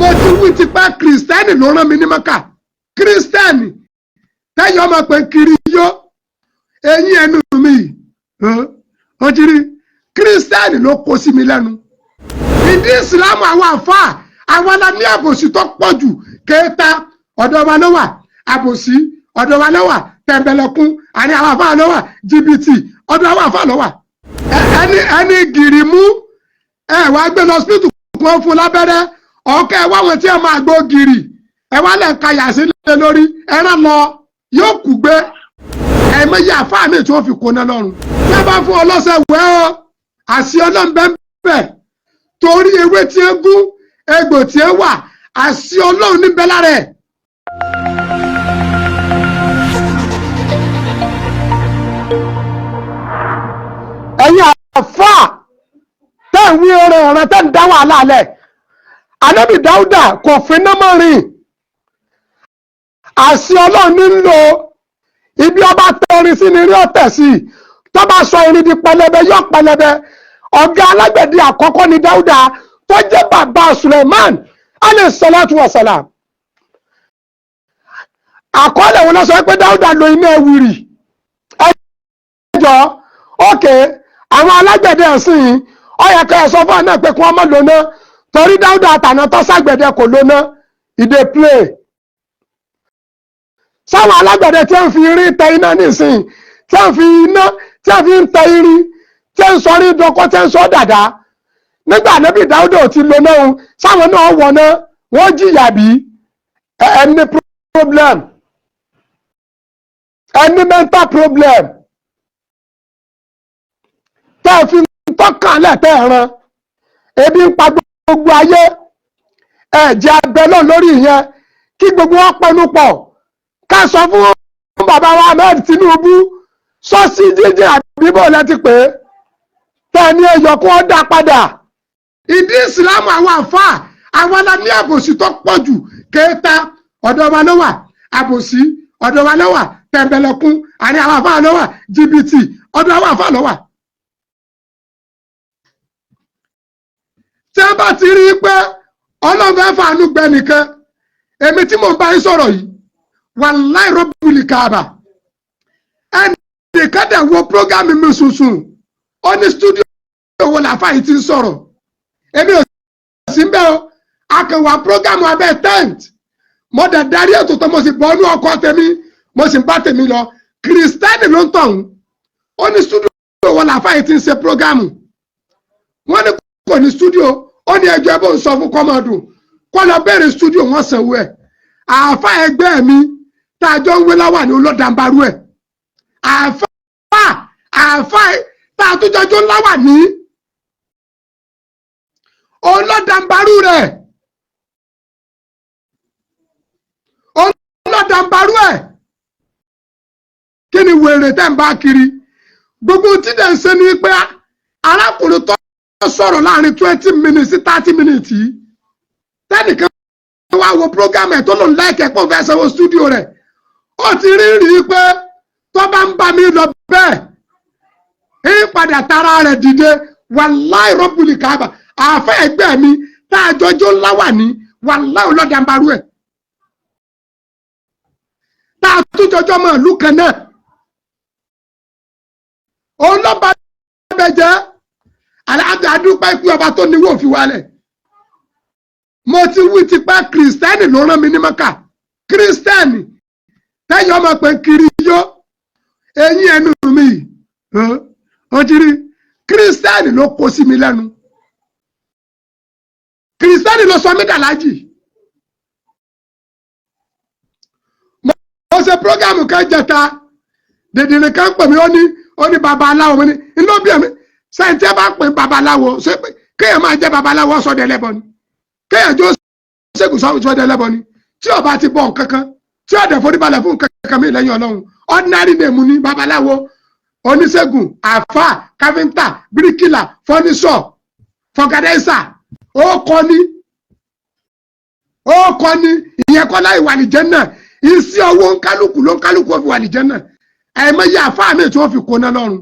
Mo ti wí tipẹ́, Kìrìsìtẹ́nì ló rán mi ní Mẹ́kà. Kìrìsìtẹ́nì tẹ́yìn ọmọ pé kiri yó, eyín ẹnu mi ó ti rí, Kìrìsìtẹ́nì ló kó sí mi lẹ́nu. Ìdí Ìsìlámù, àwọn àfáà, àwọn la ní àbòsí tó pọ̀ jù. Kéèta ọ̀dọ̀ wa ló wà, àbòsí ọ̀dọ̀ wa ló wà, tẹ̀m̀bẹ̀lẹ̀kún àní àwọn àfáà ló wà, jìbìtì ọ̀dọ̀ àwọn àfáà ló wà. Ẹni gìrì mú ẹ wá gbé lọ hospital kún fún lábẹ́rẹ́ ọ̀kẹ́ ẹ wá wọn tí ẹ máa gbó gìrì, ẹ wá lẹ̀ ń ka yàsí lé lórí ẹran lọ, yóò kú gbé. Ẹ̀ẹ́mẹ́yẹ àfáà mi tí wọ́n fi kóná lọ́rùn. Tí wọ́n bá fún ọ lọ́sẹ̀ wẹ́ ọ́ àṣì Ọlọ́run bẹ́ẹ̀, torí ewé tí ń gún, egbò tí ń wà, àṣì Ọlọ́run níbẹ̀ lára ẹ̀. Ẹ̀yin àfáà tẹ́ ń wí ọ̀rọ̀ ọ̀rọ̀ tẹ́ ń dá wàhálà lẹ̀, Ànábì Dáúdà kò finá mọ́ rìn, àṣì Ọlọ́run ní ń lò. Ibi ọba tẹrin sí ni rí ọ̀tẹ̀ sí, tó bá sọ irin di pẹlẹbẹ, yọ pẹlẹbẹ. Ọ̀gá alágbẹ̀dẹ àkọ́kọ́ ni Dáúdà, tó jẹ́ bàbá Suleiman alayhi salatu wa salam. Àkọọ́lẹ̀ wọn lọ sọ pé Dáúdà lo iná ẹwìrì. Ẹjọ́ ókè, àwọn alágbẹ̀dẹ ẹ̀sìn yìí, ó yẹ kẹ́ ẹ sọ fún àná pé kí wọ́n má lóná, torí Dáúdà àtàná tó ṣàgbẹ̀dẹ kò lóná ìdè play. Sáwọn alágbẹ̀dẹ tí wọ́n fi irin tẹ iná nísìnyí, tí wọ́n fi iná tí wọ́n fi ń tẹ irin, tí ń sọ rí dọkọ, tí ń sọ dàda, nígbà níbi Dáúdà ò ti lo náà, sáwọn náà wọná, wọ́n jìyà bí ẹni problem, ẹni mental problem tẹ́ ẹ fi ń tọ́kàn lẹ̀ tẹ́ ẹ ran ebi ń pa gbogbo ayé. Ẹ̀jẹ̀ abẹ náà lórí ìyẹn, kí gbogbo wọn pẹnu pọ̀ ká sọ fún bàbá wa Ahmed Tinubu, sọ́ọ̀sì jíjìn àbíbò lẹ ti pè é, tẹ́ ní ẹyọ kó dá padà. Ìdí Ìsìlámù, àwọn àfáà, àwọn la ní àbòsí tó pọ̀ jù. Kéèta ọ̀dọ̀ wa ló wà, àbòsí ọ̀dọ̀ wa ló wà, tẹ̀m̀bẹ̀lẹ̀kún àní àwọn àfáà ló wà, jìbìtì ọ̀dọ̀ àwọn àfáà ló wà. Tí wọ́n bá ti rí i pé Ọlọ́run fẹ́ fàánú gbẹ nìkan, èmi tí mò ń bá yín sọ̀rọ̀ yìí, wàláì rọ́bùlì káàbà, ẹnìkan dẹ̀ wo prógámì mi sùnsùn, ó ní stúdíò wo làáfà yìí ti ń sọ̀rọ̀. Èmi ò sí bẹ́ẹ̀ o, akẹwà prógámù abẹ́ tent, mo dẹ̀ darí ètò tó, mo sì bọ́ inú ọkọ̀ tèmi, mo sì ń bá tèmi lọ. Kìrìsìtẹ́nì ló ń tọ̀hún. Ó ní stúdíò wo làáfà yìí ti ń ṣe prógámù. Wọ́n ní kò ní stúdíò. Ó ní ẹjọ́ ẹ bó ń sọ fún kọ́mọdù kó lọ bẹ̀rẹ̀ stúdíò, wọ́n sanwó ẹ̀. Àáfà ẹgbẹ́ mi tá a jọ ń wé láwà ní olódàǹbarú ẹ̀, àáfà tá a tún jọjọ́ ńlá wà ní olódàǹbarú rẹ̀, olódàǹbarú ẹ̀. Kí ni wèrè tẹ́ ń bá kiri? Gbogbo tí dẹ̀ ń ṣe ni pé arákùnrin tó sọ̀rọ̀ láàrin 20 minutes sí 30 minutes yìí, tẹ́nìkan wá wo program ẹ̀ tó lòun láìkẹ́ pọ̀ fẹ́ sanwó studio rẹ̀, ó ti rí rí i pé tó bá ń bá mi lọ bẹ́ẹ̀, ń padà tara rẹ̀ dìde. Wàláì rọ́bùlì káàbà, àfẹ́ ẹgbẹ́ mi tá a jọjọ́ ńlá wà ní, wàláì ọlọ́dàǹbarú ẹ̀, tá a tún jọjọ́ mọ́ ìlú kan náà, òun ló bá bẹ jẹ́. Àdúpẹ́ pé ọba tó níwò fi wálẹ̀. Mo ti wí tipẹ́, Kìrìsìtẹ́nì ló rán mi ní Mẹ́kà. Kìrìsìtẹ́nì tẹ́yìn ọmọ pé kiri yó, eyín ẹnu mi ó ti rí, Kìrìsìtẹ́nì ló kó sí mi lẹ́nu, Kìrìsìtẹ́nì ló sọ mí dàlájì. Mo ṣe prógámù kan jẹta, dèdèrè kan pè mí, ó ní babaláwo. Mi ní inú bí ẹ̀mí sẹ́yìn tí ẹ bá pè babaláwo, ṣé kéèyàn máa jẹ́ babaláwo sọdẹ lẹ́bọ ni? Kéèyàn jó ṣègùn sọdẹ lẹ́bọ ni? Tí ó bá ti bọ̀ nǹkankan, tí ó dẹ̀ foríbalẹ̀ fún nǹkankan mi lẹ́yìn Ọlọ́run, ordinary name ni babaláwo, oníṣègùn, àfà, káfíńtà, bíríkìlà, fọ́nísọ̀, fọ̀gàdẹ́sà, ó kọ́ ni, ó kọ́ ni. Ìyẹn kọ́ láì wà ní Jánnà. Iṣẹ́ ọwọ́ nkálukú ló nkálukú fi wà ní Jánnà. Ẹ̀ẹ́mẹ́yẹ àfáà mi tí wọ́n fi kóná lọ́rùn.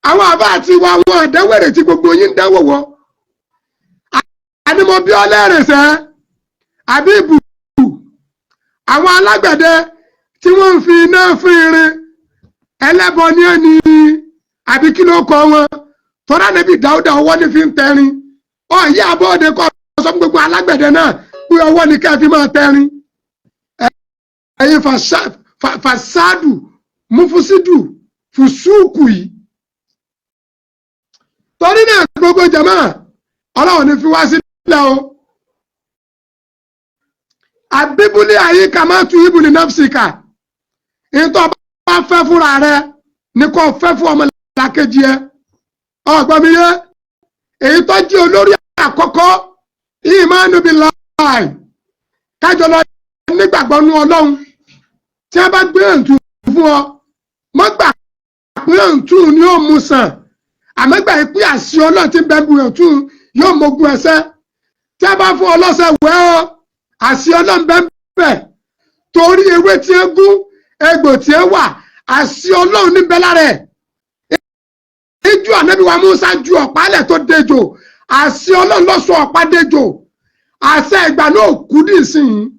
Àwọn àbá àti wa, àwọn àdánwèrè tí gbogbo yín ń dánwò wọ. Àní mo bí ọ lẹ́rìn sẹ́ àbíbù, àwọn alágbẹ̀dẹ tí wọ́n ń fi iná fún irin, ẹlẹ́bọ ní ẹni àbí kí ló kọ wọn? Tọ́lá níbi Dáúdà, ọwọ́ ní fi ń tẹrin. Ọ̀yẹ́ abọ́ọ̀dẹ kọ́ sọ fún gbogbo alágbẹ̀dẹ náà pé ọwọ́ ní ká fi máa tẹrin. Ẹ̀yin fasádù mufusidu fùsúùkù yìí. Torí náà, gbogbo jàmá, Ọlọ́run ní fi wá sílẹ̀ o. Àbíbúlé àyíká máa tu ibùlé nafsika. Ìtọ́ bá fẹ́ fúnra rẹ ní kò fẹ́ fún ọmọ làkejì ẹ. Ọgbọ́n mi yé? Èyí tó jẹ́ olórí àkọ́kọ́, ìmánu billahi, kájọ lọ nígbàgbọ́ nú Ọlọ́run. Tí a bá gbé ǹtù fún ọ, mọ́ gbà pé ǹtù ni ó mú sàn, àmọ́ gbà pé àṣì Ọlọ́run ti bẹ́ bu ǹtù yóò mogun ẹsẹ̀. Tí a bá fún ọ lọ́sẹ̀ wẹ́ ọ, àṣì Ọlọ́run bẹ́ẹ̀ bẹ́ẹ̀, torí ewé tí ń gún, egbò tí ń wà, àṣì Ọlọ́run níbẹ̀ lára ẹ̀. Ijú ànábì wa Musa ju ọ̀pá lẹ̀ tó dejò, àṣì Ọlọ́run ló sọ ọ̀pá dejò. Àṣẹ ìgbà náà kú dì sí i.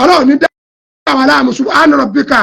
Ọlọ́run ní dáhùn aláàmú. Subhana rabbika.